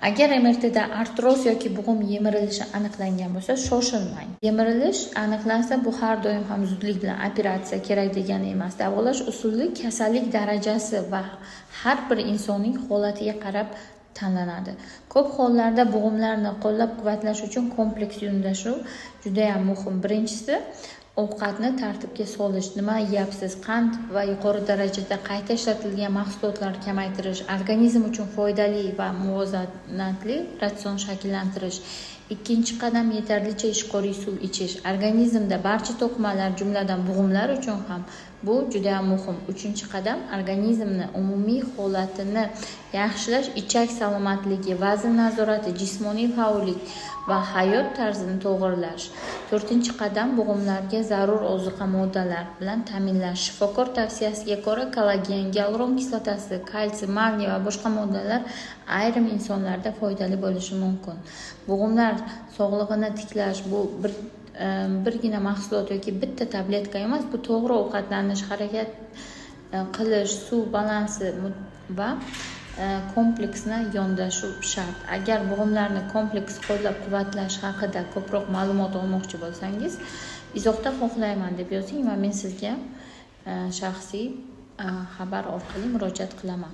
Agar MRTda artroz yoki bo'g'im yemirilishi aniqlangan bo'lsa, shoshilmang. Yemirilish aniqlansa, bu har doim ham zudlik bilan operatsiya kerak degani emas. Davolash usuli kasallik darajasi va har bir insonning holatiga qarab tanlanadi. Ko'p hollarda bo'g'imlarni qo'llab-quvvatlash uchun kompleks yondashuv juda ham muhim. Birinchisi, ovqatni tartibga solish. Nima yeyapsiz? Qand va yuqori darajada qayta ishlatilgan mahsulotlarni kamaytirish, organizm uchun foydali va muvozanatli ratsion shakllantirish. Ikkinchi qadam, yetarlicha ishqoriy suv ichish. Organizmda barcha to'qimalar, jumladan bo'g'imlar uchun ham bu juda ham muhim. Uchinchi qadam, organizmni umumiy holatini yaxshilash, ichak salomatligi, vazn nazorati, jismoniy faollik va hayot tarzini to'g'rilash. To'rtinchi qadam, bo'g'imlarga zarur oziqa moddalar bilan ta'minlash. Shifokor tavsiyasiga ko'ra kollagen, gialuron kislotasi, kalsiy, magniy va boshqa moddalar ayrim insonlarda foydali bo'lishi mumkin. Bo'g'imlar sog'lig'ini tiklash bu birgina mahsulot yoki bitta tabletka emas, bu to'g'ri ovqatlanish, harakat qilish, suv balansi va kompleksni yondashuv shart. Agar bo'g'imlarni kompleks qo'llab-quvvatlash haqida ko'proq ma'lumot olmoqchi bo'lsangiz, izohda xohlayman deb yozing va men sizga shaxsiy xabar orqali murojaat qilaman.